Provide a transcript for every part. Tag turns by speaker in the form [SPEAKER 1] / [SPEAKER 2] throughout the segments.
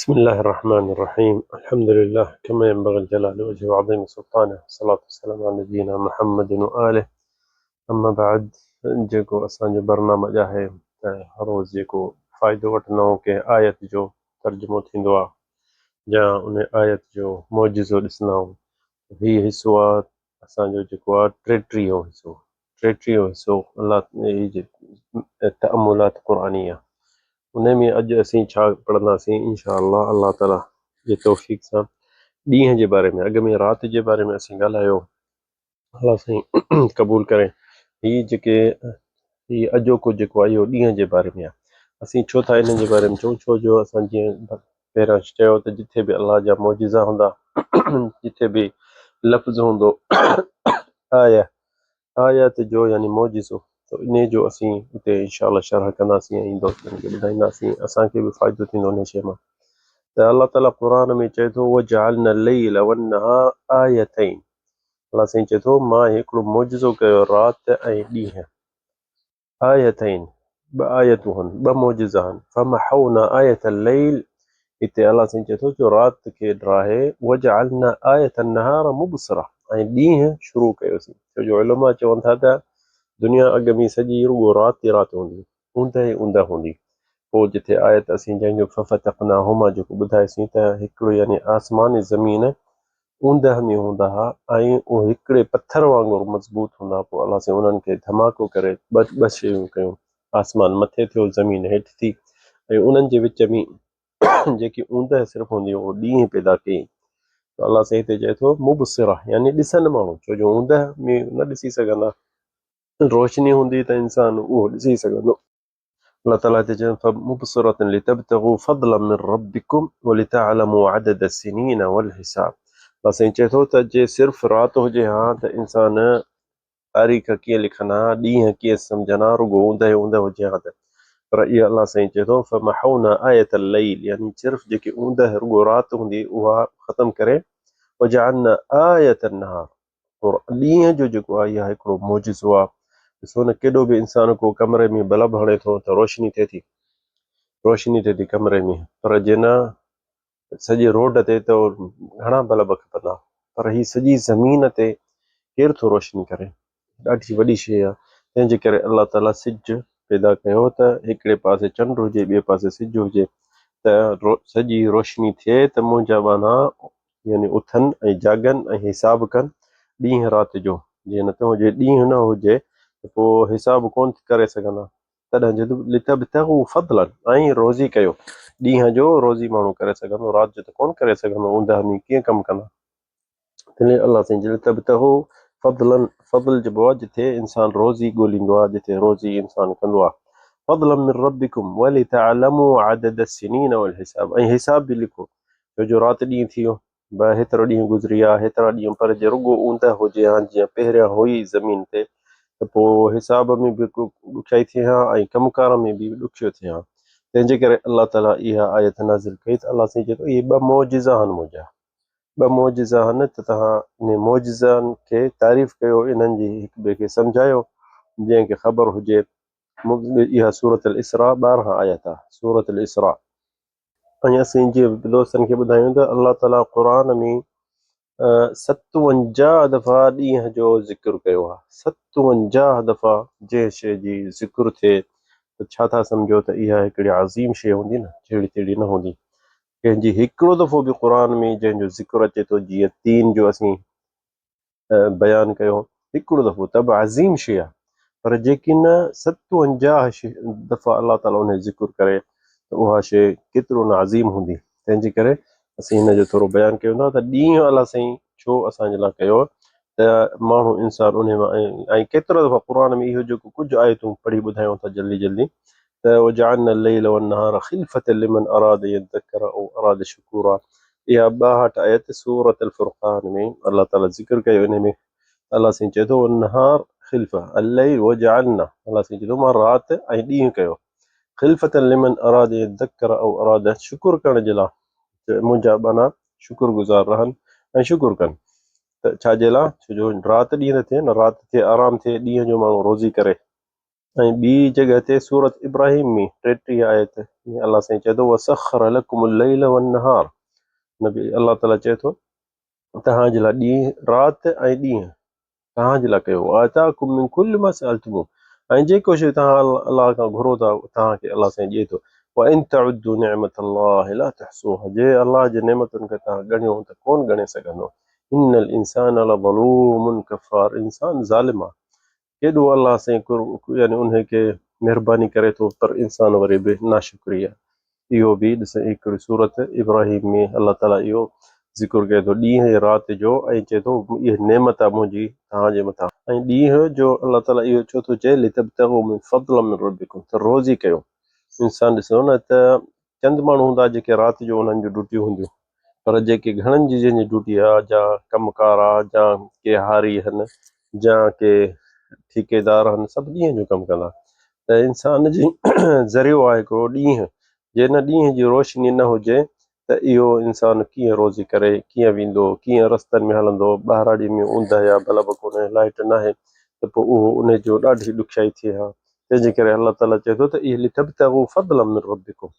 [SPEAKER 1] بسم الله الرحمن الرحيم الحمد لله كما ينبغي لجلال وجهه وعظيم سلطانه والصلاة والسلام على نبينا محمد وآله اما بعد جيڪو اسان جو برنامج آهي ته هر روز جيڪو فائدو وٺندا آهيون ڪنهن آيت جو ترجمو ٿيندو آهي يا ان آيت جو معجزو ڏسندا آهيون هي حصو آهي اسان جو جيڪو آهي ٽيٽيهون حصو ٽيٽيهون حصو الله تأملات قرآنيه ان ۾ اڄ اسين ڇا پڙهنداسين انشاء الله الله تعالي جي توفيق سان ڏينهن جي باري ۾ اڳ ۾ رات جي باري ۾ اسين ڳالهايو الله سائين قبول ڪري هي جيڪي هي اڄوڪو جيڪو آهي اهو ڏينهن جي باري ۾ آهي اسين ڇو ٿا انهن جي باري ۾ چئون ڇو جو اسان جيئن پهريان چيو ته جٿي به الله جا معجزا هوندا جٿي به لفظ هوندو آيه آيت جو يعني معجزو ته انهي جو اسين اتي انشاء الله شرح ڪنداسين ۽ دوستن کي ٻڌائينداسين اسان کي به فائدو ٿيندو انهي شيء مان ته الله تعالي قرآن ۾ چئي ٿو وجعلنا الليل والنهار آيتين الله سائين چئي ٿو مان هڪڙو معجزو ڪيو رات ۽ ڏينهن آيتين، ٻه آيتون هن، ٻه معجزا هن، فمحونا آية الليل، هتي الله سائين چئي ٿو جو رات کي ڊاهي، وجعلنا آية النهار مبصرة، ۽ ڏينهن شروع ڪيوسين، ڇو جو علماء چون ٿا ته دنيا اڳ ۾ سڄي رڳو رات ئي رات هوندي، اوندهه ئي اوندهه هوندي، پوء جتي آيت اسين جنهن جو ففتقناهما جيڪو ٻڌايوسين ته هڪڙو يعني آسمان ۽ زمين اوندهه ۾ هوندا ها ۽ اهي هڪڙي پٿر وانگر مضبوط هوندا ها، پوء الله سائين انهن کي ڌماڪو ڪري ٻه ٻه شيون ڪيون، آسمان مٿي ٿيو، زمين هيٺ ٿي ۽ انهن جي وچ ۾ جيڪي اوندهه صرف هوندي اهو ڏينهن پيدا ڪيائين. ته الله سائين هتي چئي ٿو مبصره يعني ڏسن ماڻهو ڇو جو اوندهه ۾ نه ڏسي سگهندا، روشني هوندي ته انسان اهو ڏسي سگهندو. الله تعاليٰ هتي چئي ٿو مبصرة لتبتغوا فضلا من ربڪم ولتعلموا عدد السنين والحساب الله سائين چئي ٿو ته جي صرف رات هجي ها ته انسان تاريخ ڪيئن لکن ها ڏينهن ڪيئن سمجهن ها رڳو اوندهه ئي اوندهه هجي ها ته پر اهو الله سائين چئي ٿو فمحونا آية الليل يعني صرف جيڪي اوندهه رڳو رات هوندي اها ختم ڪري وجعلنا آية النهار پر ڏينهن جو جيڪو آهي اها هڪڙو معجزو آهي. ڏسو نه ڪيڏو به انسان ڪو ڪمري ۾ بلب هڻي ٿو ته روشني ٿئي ٿي، روشني ٿئي ٿي ڪمري ۾ پر جي نه سڄي روڊ تي ته گهڻا بلب کپندا پر هي سڄي زمين تي ڪير ٿو روشني ڪري؟ ڏاڍي وڏي شيء آهي تنهن جي ڪري الله تعاليٰ سج پيدا ڪيو ته هڪڙي پاسي چنڊ هجي ٻئي پاسي سج هجي ته سڄي روشني ٿئي ته منهنجا ٻانها يعني اٿن ۽ جاڳن ۽ حساب ڪن ڏينهن رات جو، جي نه ته جي ڏينهن نه هجي ته پوء حساب ڪونه ڪري سگهندا، تڏهن جي لتبتغوا فضلا ۽ روزي ڪيو، ڏينهن جو روزي ماڻهو ڪري سگهندو، رات جو ته ڪونه ڪري سگهندو، اوندهه ۾ ڪيئن ڪم ڪندا. تنهن الله سائين جي لتبتغوا فضلا فضل چئبو آهي جتي انسان روزي ڳوليندو آهي، جتي روزي انسان ڪندو آهي. فضلا من ربڪم ولتعلموا عدد السنين والحساب ۽ حساب به لکو، ڇو جو رات ڏينهن ٿي ويو، به هيترو ڏينهن گذري ويا، هيترا ڏينهن پر جي رڳو اوندهه هجي ها جيئن پهريان هئي زمين تي ته پوء حساب ۾ به ڏکيائي ٿئي ها ۽ ڪم ڪار ۾ به ڏکيو ٿئي ها. تنهن جي ڪري الله تعاليٰ اها آيت نازل ڪئي ته الله سائين چئي ٿو اهي ٻه معجزا آهن منهنجا، ٻه معجزا آهن ته توهان انهن معجزن کي تعريف ڪيو، انهن جي هڪ ٻئي کي سمجهايو، جنهن کي خبر هجي. اها سورة الاسراء 12 آيت آهي، سورة الاسراء. ۽ اسين جيئن دوستن کي ٻڌايون ته الله تعاليٰ قرآن ۾ 57 دفعا ڏينهن جو ذڪر ڪيو آهي، 57 دفعا جنهن شيء جي ذڪر ٿئي ته ڇا ٿا سمجهو ته اها هڪڙي عظيم شيء هوندي نه، جهڙي تهڙي نه هوندي. ڪنهن جي هڪڙو دفعو به قرآن ۾ جنهن جو ذڪر اچي ٿو جيئن تين جو اسين بيان ڪيو هڪڙو دفعو ته به عظيم شيء آهي پر جيڪي نه 57 دفعا الله تعاليٰ ان جو ذڪر ڪري ته اها شيء ڪيترو نه عظيم هوندي. تنهن جي ڪري اسين هن جو ٿورو بيان ڪيون ٿا ته ڏينهن الله سائين ڇو اسان جي لاء ڪيو ته ماڻهو انسان انهي مان ۽ ڪيترا دفعا قرآن ۾ اهو جيڪو ڪجهه آيتون پڙهي ٻڌايون ٿا جلدي جلدي ته وجعلنا الليل والنهار خلفة لمن اراد يذڪر او اراد شڪورا اها 62 آيت سورة الفرقان ۾ الله تعالي ذڪر ڪيو انهي ۾ الله سائين چئي ٿو والنهار خلفة الليل وجعلنا الله سائين چئي ٿو مان رات ۽ ڏينهن ڪيو خلفة لمن اراد يذڪر او اراد شڪر ڪرڻ جي لاء منهنجا ٻانها شڪر گذار رهن ۽ شڪر ڪن ته ڇا جي لاء ڇو جو رات ڏينهن ته ٿئي نه رات ٿئي آرام ٿئي ڏينهن جو ماڻهو روزي ڪري. ۽ ٻي جڳهه تي سورة ابراهيم ۾ 33 آيت ۾ الله سائين چئي ٿو وسخر لڪم الليل والنهار نبي الله تعالي چئي ٿو توهان جي لاء ڏينهن رات ۽ ڏينهن توهان جي لاء ڪيو آتاڪم من ڪل ما سألتموه ۽ جيڪو شيء توهان الله کان گهرو ٿا توهان کي الله سائين ڏئي ٿو وان تعدوا نعمت الله لا تحصوها جي الله جي نعمتن کي توهان ڳڻيو ته ڪون ڳڻي سگهندو ان الانسان لظلوم ڪفار انسان ظالم آهي ڪيڏو الله سائين قرب يعني انهي کي مهرباني ڪري ٿو پر انسان وري به ناشڪري آهي اهو به ڏس هڪڙي سورت ابراهيم ۾ الله تعالي اهو ذڪر ڪري ٿو ڏينهن ۽ رات جو ۽ چئي ٿو اها نعمت آهي منهنجي توهان جي مٿان ۽ ڏينهن جو الله تعالي اهو ڇو ٿو چئي لتبتغوا من فضلا من ربڪم ته روزي ڪيو انسان ڏسندو نه ته چند ماڻهو هوندا جيڪي رات جو انهن جون ڊيوٽيون هونديون پر جيڪي گهڻن جي جنهن جي ڊيوٽي آ جا ڪم ڪار آ جا ڪي هاري هن جا ڪي ٺيڪيدار هن سڀ ڏينهن جو ڪم ڪندا ته انسان جي ذريعو آ هڪڙو ڏينهن جي ان ڏينهن جي روشني نه هجي ته اهو انسان ڪيئن روزي ڪري ڪيئن ويندو ڪيئن رستن ۾ هلندو ٻهراڙي ۾ اوندهه يا بلب ڪونهي لائٽ ناهي ته پوء اهو ان جو ڏاڍي ڏکيائي ٿئي ها تنهن جي ڪري الله تعاليٰ چئي ٿو ته اهي لتبتغوا فضلا من ربڪم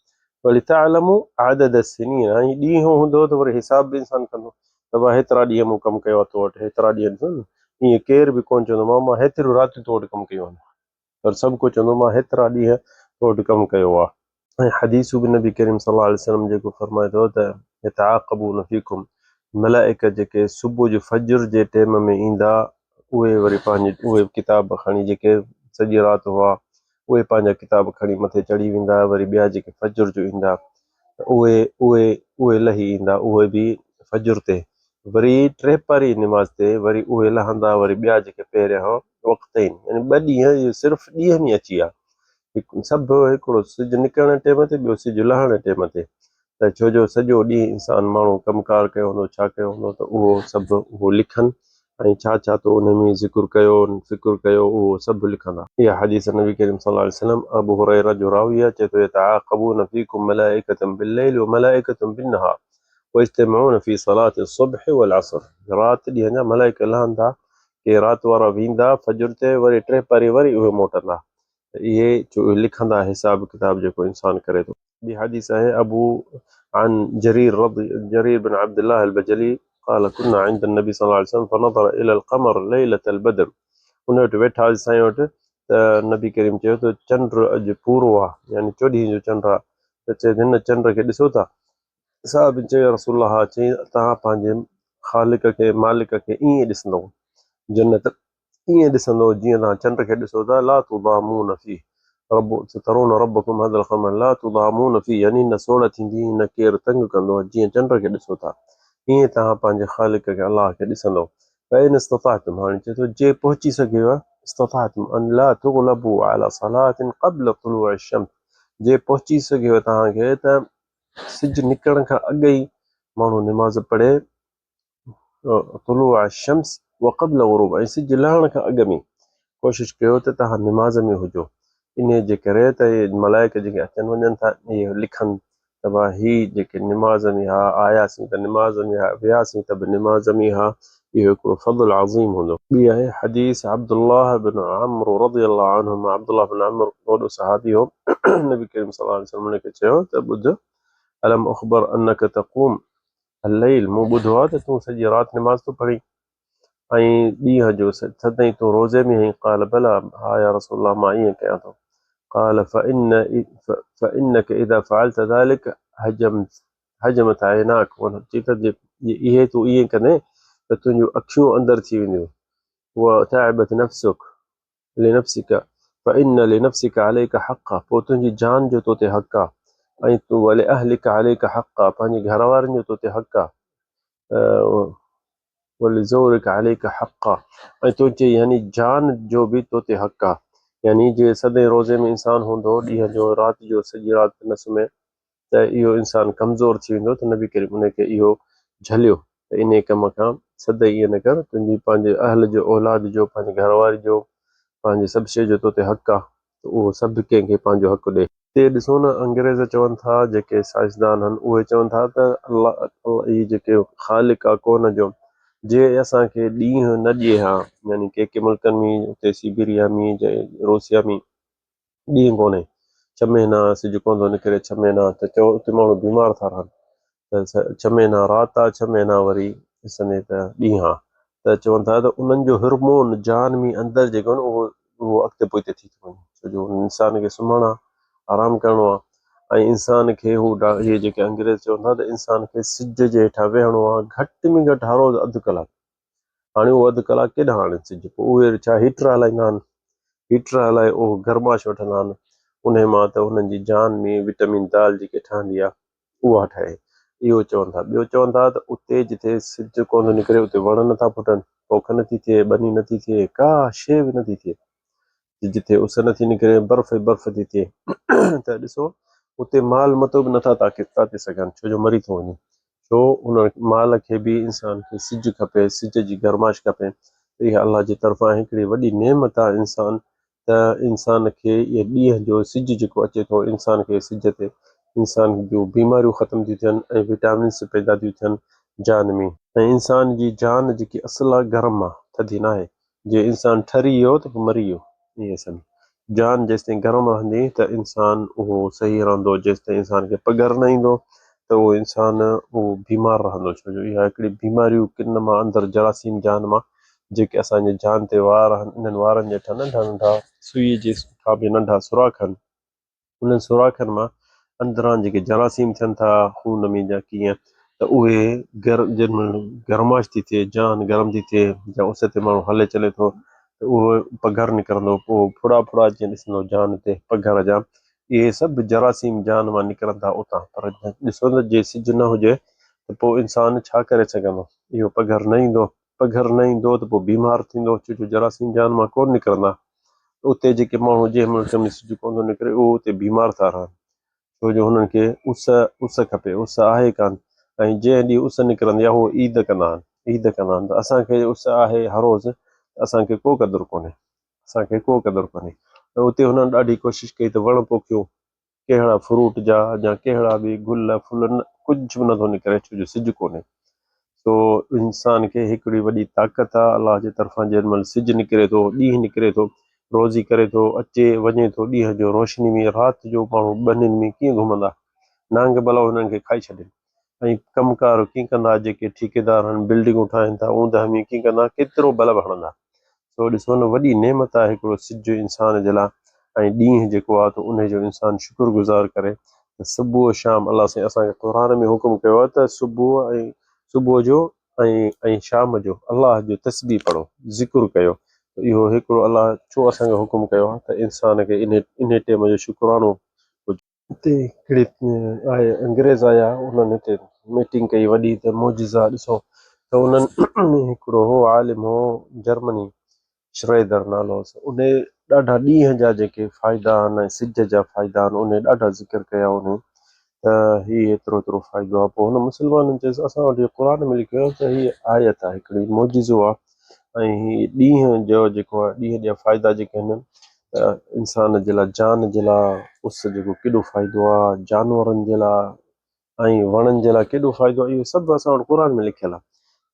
[SPEAKER 1] ولتعلموا عدد السنين ۽ ڏينهن هوندو ته وري حساب به انسان ڪندو ته ڀا هيترا ڏينهن مون ڪم ڪيو آهي تو وٽ هيترا ڏينهن ڏسو نه ائين ڪير به ڪونه چوندو مان مان هيتريون راتيون تو وٽ ڪم ڪيون آهن پر سڀ ڪو چوندو مان هيترا ڏينهن تو وٽ ڪم ڪيو آهي. ۽ حديث به نبي ڪريم صلي الله عليه وسلم جيڪو فرمائي ٿو ته يتعاقبون فيڪم ملائڪ جيڪي صبح جو فجر جي ٽيم ۾ ايندا اهي وري پنهنجي اهي ڪتاب کڻي جيڪي سڄي رات هئا اهي پنهنجا ڪتاب کڻي مٿي چڙهي ويندا وري ٻيا جيڪي فجر جو ايندا اهي اهي اهي لهي ايندا اهي به فجر تي وري ٽيپاري نماز تي وري اهي لهندا وري ٻيا جيڪي پهريان وقتين يعني ٻه ڏينهن صرف ڏينهن ۾ اچي ويا سڀ هڪڙو سج نڪرڻ جي ٽيم تي ٻيو سج لهڻ جي ٽيم تي ته ڇو جو سڄو ڏينهن انسان ماڻهو ڪم ڪار ڪيو هوندو ڇا ڪيو هوندو ته اهو سڀ اهو لکن ۽ ڇا ڇا تو ان ۾ ذڪر ڪيو فڪر ڪيو اهو سڀ لکندا. اها حديث نبي ڪريم صلي الله عليه وسلم ابو هريره جو راوي آهي چئي ٿو يتعاقبون فيڪم ملائڪة بالليل وملائڪة بالنهار ويجتمعون في صلاة الصبح والعصر رات ڏينهن جا ملائڪ لهن ٿا ڪي رات وارا ويندا فجر تي وري ٽيپاري وري اهي موٽندا ته اهي جو اهي لکندا حساب ڪتاب جيڪو انسان ڪري ٿو. ٻي حديث آهي ابو عن جرير رضي جرير بن عبد الله البجلي قال كنا عند النبي صلي الله عليه وسلم فنظر الى القمر ليلة البدر ان وٽ ويٺا هئاسين سائين وٽ ته نبي ڪريم چيو ته چنڊ اڄ پورو آ يعني چوڏهين جو چنڊ آ ته چيس هن چنڊ کي ڏسو ٿا صاحب چيو يا رسول الله ها چيائين توهان پنهنجي خالق کي مالڪ کي ائين ڏسندؤ جنت ائين ڏسندؤ جيئن توهان چنڊ کي ڏسو ٿا لا تضامون فيه رب سترون ربڪم هذا القمر لا تضامون فيه يعني نه سوڙهه ٿيندي نه ڪير تنگ ڪندو جيئن چنڊ کي ڏسو ٿا ائين توهان پنهنجي خالق کي الله کي ڏسندؤ فإن استطعتم هاڻي چئي ٿو جي پهچي سگهيو استطعتم ان لا تغلبوا على صلاة قبل طلوع الشمس جي پهچي سگهيو توهان کي ته سج نڪرڻ کان اڳ ئي ماڻهو نماز پڙهي طلوع الشمس وقبل غروب ۽ سج لهڻ کان اڳ ۾ ڪوشش ڪيو ته توهان نماز ۾ هجو انهي جي ڪري ته اهي ملائڪ جيڪي اچن وڃن ٿا اهي لکن ته ڀا هي جيڪي نماز ۾ ها آياسين ته نماز ۾ ها وياسين ته به نماز ۾ ها اهو هڪڙو فضل عظيم هوندو. ٻي آهي حديث عبدالله بن عمرو رضي الله عنهما عبدالله بن عمرو وڏو صحابي هو نبي ڪريم صلي الله عليه وسلم ان کي چيو ته ٻڌ الم اخبر انک تقوم الليل مون ٻڌو آهي ته تون سڄي رات نماز ٿو پڙهين ۽ ڏينهن جو سدائين تون روزي ۾ آهين قال بلى ها يا رسول الله مان ائين ڪيان ٿو قال فان فانك اذا فعلت ذلك هجمت هجمت عيناک چي ته جي اهي تون ائين ڪندين ته تنهنجون اکيون اندر ٿي وينديون وتعبت نفسك لنفسك فإن لنفسك عليك حقا پوء تنهنجي جان جو تو تي حق آ ۽ ولأهلك عليك حقا پنهنجي گهر وارن جو تو تي حق آ ولزورک عليک حقا ۽ تنهنجي يعني جان جو به تو تي حق آ يعني جي سدائين روزي ۾ انسان هوندو ڏينهن جو رات جو سڄي رات نه سمهي ته اهو انسان ڪمزور ٿي ويندو ته نبي ڪريم ان کي اهو جهليو ته انهي ڪم کان سدائين ائين نه ڪر تنهنجي پنهنجي اهل جو اولاد جو پنهنجي گهر واري جو پنهنجي سڀ شيء جو تو تي حق آ ته اهو سڀ ڪنهن کي پنهنجو حق ڏي. تي ڏسو نه انگريز چون ٿا جيڪي سائنسدان هن اهي چون ٿا ته الله هي جيڪي خالق آ ڪون جو جي اسان کي ڏينهن نه ڏئي ها يعني ڪي ڪي ملڪن ۾ اتي سيبيريا ۾ روسيا ۾ ڏينهن ڪونهي، ڇهه مهينا سج ڪونه ٿو نڪري، ڇهه مهينا ته چئو اتي ماڻهو بيمار ٿا رهن ته ڇهه مهينا رات آ، ڇهه مهينا وري ڏسندي ته ڏينهن آ ته چون ٿا ته انهن جو هرمون جان ۾ اندر جيڪو آهي نه اهو اهو اڳتي پوئتي ٿي ٿو وڃي ڇو جو انسان کي سمهڻ آ، آرام ڪرڻو آ ۽ انسان کي هو اهي جيڪي انگريز چون ٿا ته انسان کي سج جي هيٺان ويهڻو آ گهٽ ۾ گهٽ هر روز اڌ ڪلاڪ. هاڻي اهو اڌ ڪلاڪ ڪيڏانهن آڻين سج؟ پوء اهي ڇا هيٽر هلائيندا آهن؟ هيٽر هلائي اهو گرماش وٺندا آهن، انهي مان ته انهن جي جان ۾ وٽامن دال جيڪي ٺهندي آهي اها ٺهي. اهو چون ٿا. ٻيو چون ٿا ته اتي جتي سج ڪونه ٿو نڪري اتي وڻ نٿا ڦٽن، پوک نٿي ٿئي، ٻني نٿي ٿئي، ڪا شيء به نٿي ٿئي. جتي اس نٿي نڪري، برف ئي برف ٿي ٿئي ته ڏسو اتي مال متو به نٿا تاتي سگهن ڇو جو مري ٿو وڃي. ڇو ان مال کي به انسان کي سج کپي، سج جي گرمائش کپي ته اها الله جي طرفان هڪڙي وڏي نعمت آهي انسان ته انسان کي اهي ڏينهن جو سج جيڪو اچي ٿو انسان کي سج تي انسان جون بيماريون ختم ٿيون ٿين ۽ وٽامنس پيدا ٿيون ٿين جان ۾. ۽ انسان جي جان جيڪي اصل آهي گرم آهي ٿڌي ناهي. جي انسان ٺري ويو ته پوء مري ويو ائين سمجھ جان جيستائين گرم رهندي ته انسان اهو صحيح رهندو جيستائين انسان کي پگهر نه ايندو ته اهو انسان اهو بيمار رهندو ڇو جو اها هڪڙي بيماريون ڪن مان اندر جراثيم جان مان جيڪي اسان جي جان تي وار آهن انهن وارن جي هيٺان ننڍا ننڍا سوئي جي کان به ننڍا سوراخ آهن انهن سوراخن مان اندران جيڪي جراثيم ٿين ٿا خون ۾ جا ڪيئن ته اهي جنهن مهل گرمائش ٿي ٿئي جان گرم ٿي ٿئي يا اس تي ماڻهو هلي چلي ٿو ته اهو پگهر نڪرندو پوء ڦڙا ڦڙا جيئن ڏسندو جان تي پگهر جا اهي سڀ جراثيم جان مان نڪرن ٿا اتان پر ڏسو ته جي سج نه هجي ته پوء انسان ڇا ڪري سگهندو اهو پگهر نه ايندو پگهر نه ايندو ته پوء بيمار ٿيندو ڇو جو جراثيم جان مان ڪونه نڪرندا. اتي جيڪي ماڻهو جنهن ملڪ ۾ سج ڪونه ٿو نڪري اهو اتي بيمار ٿا رهن ڇو جو هنن کي اس اس کپي اس آهي ڪانه ۽ جنهن ڏينهن اس نڪرندي آهي اهو عيد ڪندا آهن عيد ڪندا آهن ته اسان کي اس آهي هر روز ته اسان کي ڪو قدر ڪونهي اسان کي ڪو قدر ڪونهي ۽ اتي هنن ڏاڍي ڪوشش ڪئي ته وڻ پوکيو ڪهڙا فروٽ جا يا ڪهڙا به گل ڦل نه ڪجهه به نٿو نڪري ڇو جو سج ڪونهي سو انسان کي هڪڙي وڏي طاقت آ الله جي طرفان جنهن مهل سج نڪري ٿو ڏينهن نڪري ٿو روزي ڪري ٿو اچي وڃي ٿو ڏينهن جو روشني ۾ رات جو ماڻهو ٻنين ۾ ڪيئن گهمندا نانگ بلا هنن کي کائي ڇڏين ۽ ڪم ڪار ڪيئن ڪندا جيڪي ٺيڪيدار آهن بلڊنگون ٺاهين ٿا اوندهه ۾ ڪيئن ڪندا ڪيترو بلب هڻندا سو ڏسو نه وڏي نعمت آهي هڪڙو سج انسان جي لاء ۽ ڏينهن جيڪو آهي ته انهي جو انسان شڪر گذار ڪري ته صبح شام الله سائين اسان کي قرآن ۾ حڪم ڪيو آهي ته صبح ۽ صبح جو ۽ ۽ شام جو الله جو تسبيح پڙهو ذڪر ڪيو ته اهو هڪڙو الله ڇو اسان کي حڪم ڪيو آهي ته انسان کي انهي انهي ٽيم جو شڪرانو هجي. اتي هڪڙي آهي انگريز آيا انهن هتي ميٽنگ ڪئي وڏي ته معجزا ڏسو ته انهن ۾ هڪڙو هو عالم هو جرمني شريدر نالو هوس انهي ڏاڍا ڏينهن جا جيڪي فائدا آهن ۽ سج جا فائدا آهن انهي ڏاڍا ذڪر ڪيا انهي ته هي ايترو ايترو فائدو آهي پوء هن مسلمانن چيس اسان وٽ قرآن ۾ لکيو آهي ته هي آيت آهي هڪڙي معجزو آهي ۽ هي ڏينهن جو جيڪو آهي ڏينهن جا فائدا جيڪي آهن ته انسان جي لاء جان جي لاء اس جيڪو ڪيڏو فائدو آهي جانورن جي لاء ۽ وڻن جي لاء ڪيڏو فائدو آهي اهو سڀ اسان وٽ قرآن ۾ لکيل آهي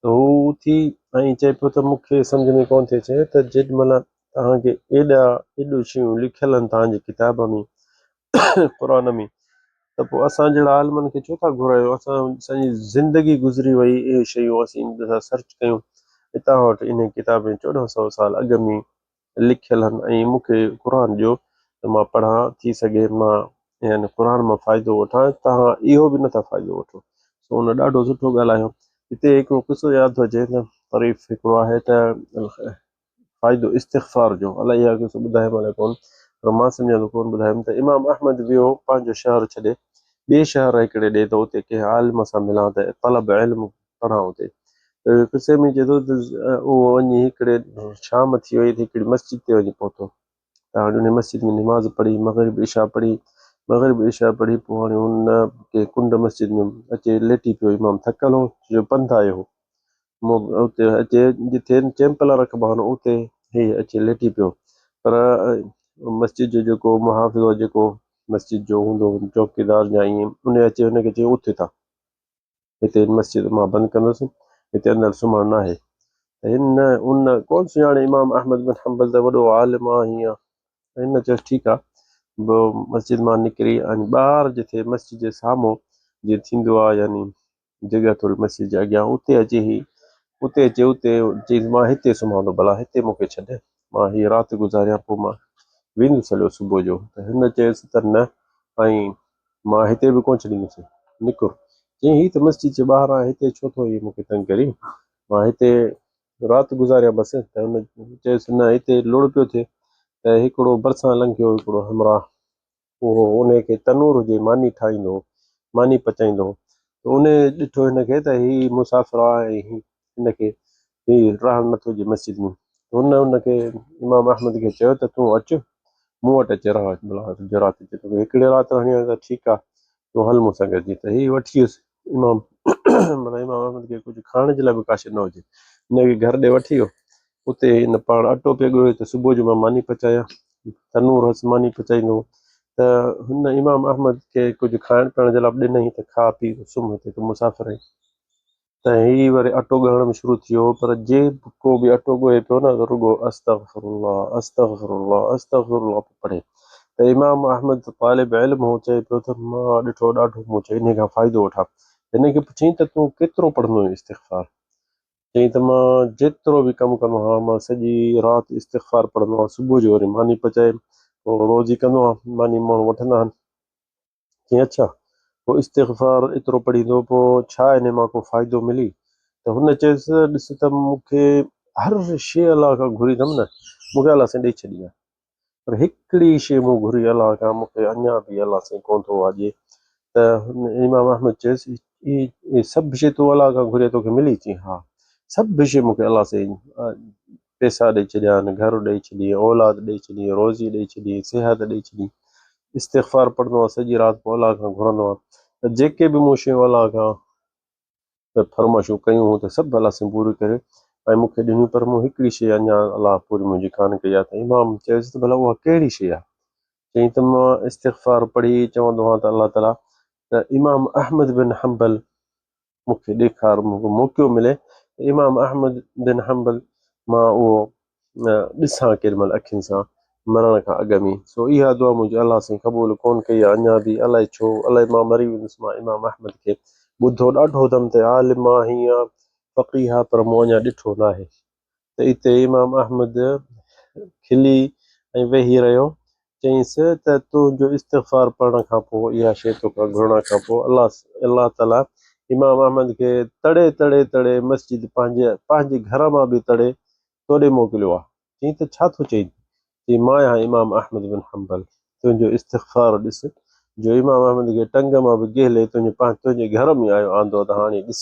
[SPEAKER 1] ته هو اٿي ۽ چئي پيو ته مون کي سمجهه ۾ ڪونه ٿي اچي ته جيڏي مهل توهان کي ايڏا ايڏو شيون لکيل آهن توهان جي ڪتاب ۾ قرآن ۾ ته پوء اسان جهڙا عالمن کي ڇو ٿا گهرايو اسان سڄي زندگي گذري وئي اهي شيون اسين سرچ ڪيون ۽ توهان وٽ انهي ڪتاب ۾ چوڏهن سئو سال اڳ ۾ لکيل آهن ۽ مون کي قرآن ڏيو ته مان پڙهان ٿي سگهي مان يعني قرآن مان فائدو وٺان توهان اهو به نٿا فائدو وٺو سو ان ڏاڍو سٺو ڳالهايو هتي هڪڙو قصو ياد ٿو اچي ته طريف هڪڙو آهي ته فائدو استغفار جو الائي اها قصو ٻڌايم الائي ڪون پر مان سمجهان ٿو ڪون ٻڌايم ته امام احمد ويو پنهنجو شهر ڇڏي ٻئي شهر هڪڙي ڏي ته اتي ڪنهن عالم سان ملان ته طلب علم پڙهان اتي ته قصي ۾ چئي ٿو ته اهو وڃي هڪڙي شام ٿي وئي ته هڪڙي مسجد تي وڃي پهتو ته هاڻي ان مسجد ۾ نماز پڙهي مغرب عشاء پڙهي مغرب عشاء پڙهي پوء هاڻي هن ڪنهن ڪنڊ مسجد ۾ اچي ليٽي پيو امام ٿڪل هو جو پنڌ آيو هو اتي اچي جتي چيمپل رکبا آهن اتي هي اچي ليٽي پيو پر مسجد جو جيڪو محافظ هو جيڪو مسجد جو هوندو هو چوڪيدار يا ائين ان اچي هن کي چيو اٿ هتان هتي هن مسجد مان بند ڪندس هتي اندر سمهڻ ناهي ته هن ان ڪون سڃاڻي امام احمد بن حنبل ته وڏو عالم آ هيئن هن چيس ٺيڪ آ. به مسجد مان نڪري ۽ ٻاهر جتي مسجد جي سامهون جيئن ٿيندو آهي يعني جڳهه ٿوري مسجد جي اڳيان اتي اچي هي اتي اچي اتي چيس مان هتي سمهان ٿو ڀلا هتي مون کي ڇڏ مان هي رات گذاريان پوء مان ويندس هليو صبح جو ته هن چيس ته نه ۽ مان هتي به ڪونه ڇڏيندس نڪر چيائين هي ته مسجد جي ٻاهر آهي هتي ڇو ٿو هي مون کي تنگ ڪرين مان هتي رات گذاريان بس ته هن چيس نه هتي لڙ پيو ٿئي ته هڪڙو ڀرسان لنگهيو هڪڙو همراهه اهو انهي کي تنور جي ماني ٺاهيندو هو، ماني پچائيندو هو ته انهي ڏٺو هن کي ته هي مسافر آهي ۽ هن کي هي رهڻ نٿو ڏئي مسجد ۾ ته هن ان کي امام احمد کي چيو ته تون اچ مون وٽ اچي رهه ڀلا اڌ رات جي توکي هڪڙي رات رهڻي آهي ته ٺيڪ آهي تون هل مون سان گڏجي ته هي وٺي ويس امام معنيٰ امام احمد کي ڪجهه کائڻ جي لاء به ڪا شيء نه هجي هن کي گهر ڏي وٺي ويو اتي هن پاڻ اٽو پئي ڳوهيو ته صبح جو مان ماني پچايان. تنور هوس ماني پچائيندو هو ته هن امام احمد کي ڪجهه کائڻ پيئڻ جي لاء به ڏنائين ته کاء پي سمهه هتي تون مسافر آهين. ته هي وري اٽو ڳوهڻ به شروع ٿي ويو پر جي ڪو به اٽو ڳوهي پيو نه ته رڳو استغفر الله استغفر الله استغفر الله پيو پڙهي ته امام احمد طالب علم هو چئي پيو ته مان ڏٺو ڏاڍو مون چيو انهي کان فائدو وٺان. هن کي پڇيائين ته تون ڪيترو پڙهندو آهين استغفار؟ چيائين ته مان جيترو به ڪم ڪندو آهيان مان سڄي رات استغفار پڙهندو آهيان صبح جو وري ماني پچائي پوء روزي ڪندو آهيان ماني ماڻهو وٺندا آهن چيائين اڇا پوء استغفار ايترو پڙهيندو پوء ڇا انهي مان ڪو فائدو ملي ته هن چيس ڏس ته مون کي هر شيء الله کان گهري اٿم نه مون کي الله سائين ڏئي ڇڏي آهي پر هڪڙي شيء مون گهري الله کان مون کي اڃا به الله سائين ڪونه ٿو اها ڏئي ته امام احمد چيس هي سڀ شيء تون الله کان گهري توکي ملي؟ چيائين ها سڀ شيء مون کي الله سائين پئسا ڏئي ڇڏيا آهن، گهر ڏئي ڇڏي، اولاد ڏئي ڇڏي، روزي ڏئي ڇڏي، صحت ڏئي ڇڏي، استغفار پڙهندو آهيان سڄي رات پوء الله کان گهرندو آهيان ته جيڪي به مون شيون الله کان ته فرمائشون ڪيون هون ته سڀ الله سائين پوريون ڪري ۽ مون کي ڏنيون پر مون هڪڙي شيء اڃا الله پوري منهنجي ڪانه ڪئي آهي ته امام چيس ته ڀلا اها ڪهڙي شيء آهي؟ چيائين ته مان استغفار پڙهي چوندو هان ته الله تعاليٰ ته امام احمد بن حنبل مون کي ڏيکار مون کي موقعو ملي ته امام احمد بن حنبل مان اهو ڏسان ڪيڏي مهل اکين سان مرڻ کان اڳ ۾، سو اها دعا منهنجي الله سائين قبول ڪونه ڪئي آهي اڃا به الائي ڇو، الائي مان مري ويندس مان امام احمد کي ٻڌو ڏاڍو اٿم ته عالم آ هيئن آ فقيه آ پر مون اڃا ڏٺو ناهي ته اتي امام احمد کلي ۽ ويهي رهيو چيائينس ته تنهنجو استغفار پڙهڻ کان پوء اها شيء توکان گهرڻ کان پوء الله الله تعاليٰ امام احمد کي تڙي تڙي تڙي مسجد پنهنجي پنهنجي گهر مان به تڙي توڏي موڪليو آهي. چيائين ته ڇا ٿو چئين؟ چيائين مان آهيان امام احمد بن حنبل تنهنجو استغفار ڏس جو امام احمد کي ٽنگ مان به گهلي تنهنجي تنهنجي گهر ۾ آيو آندو ته هاڻي ڏس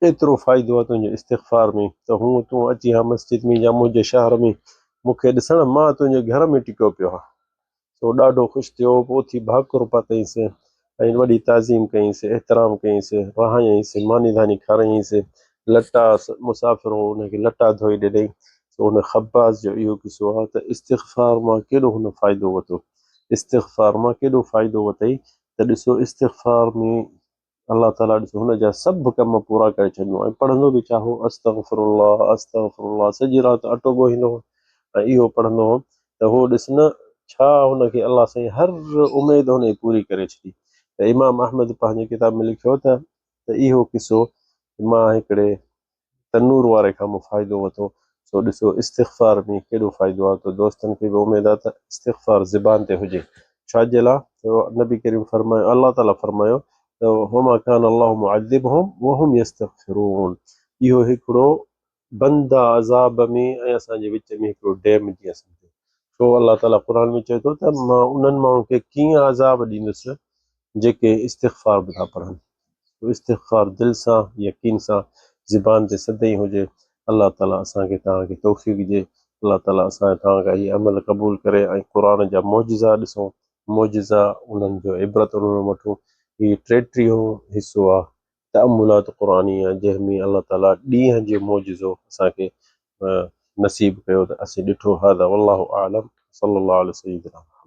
[SPEAKER 1] ايترو فائدو آ تنهنجي استغفار ۾ ته هونء تون اچين ها مسجد ۾ يا منهنجي شهر ۾ مون کي ڏسڻ، مان تنهنجي گهر ۾ ٽڪيو پيو هان. سو ڏاڍو خوش ٿيو، پوء اٿي ڀاڪر پاتائينس ۽ وڏي تعظيم ڪيائينس، احترام ڪيائينس، رهايائينس، ماني ڌاني کارايائينس، لٽا، مسافر هو، ان کي لٽا ڌوئي ڏنائين. سو ان خباز جو اهو قصو آ ته استغفار مان ڪيڏو هن فائدو ورتو، استغفار مان ڪيڏو فائدو ورتائين ته ڏسو استغفار ۾ الله تعاليٰ ڏس هن جا سڀ ڪم پورا ڪري ڇڏيندو ۽ پڙهندو به ڇا هو استغفر الله استغفر الله سڄي رات اٽو ڳوهيندو هو ۽ اهو پڙهندو هو ته هو ڏس نه ڇا هن کي الله سائين هر اميد هن جي پوري ڪري ڇڏي ته امام احمد پنهنجي ڪتاب ۾ لکيو ته ته اهو قصو مان هڪڙي تنور واري کان مون فائدو ورتو سو ڏسو استغفار ۾ ڪيڏو فائدو آ ته دوستن کي به اميد آ ته استغفار زبان تي هجي ڇا جي لا ته نبي ڪريم فرمايو الله تعالي فرمايو ته وما ڪان الله معذبهم وهم يستغفرون اهو هڪڙو بند آ عذاب ۾ ۽ اسان جي وچ ۾ هڪڙو ڊيم جيئن سمجهو ڇو الله تعالي قرآن ۾ چئي ٿو ته مان انهن ماڻهن کي ڪيئن عذاب ڏيندس جيڪي استغفار به ٿا پڙهن. سو استغفار دل سان يقين سان زبان تي سدائين هجي الله تعالي اسان کي توهان کي توفيق ڏي الله تعالي اسان توهان کان هي عمل قبول ڪري ۽ قرآن جا معجزا ڏسون معجزا انهن جو عبرت انهن مان وٺون هي ٽيٽيهون حصو آ تأملات قرآنيه جنهن ۾ الله تعالي ڏينهن جو معجزو اسان کي نصيب ڪيو ته اسين ڏٺو هذا والله اعلم صلي الله علي سيدنا محمد.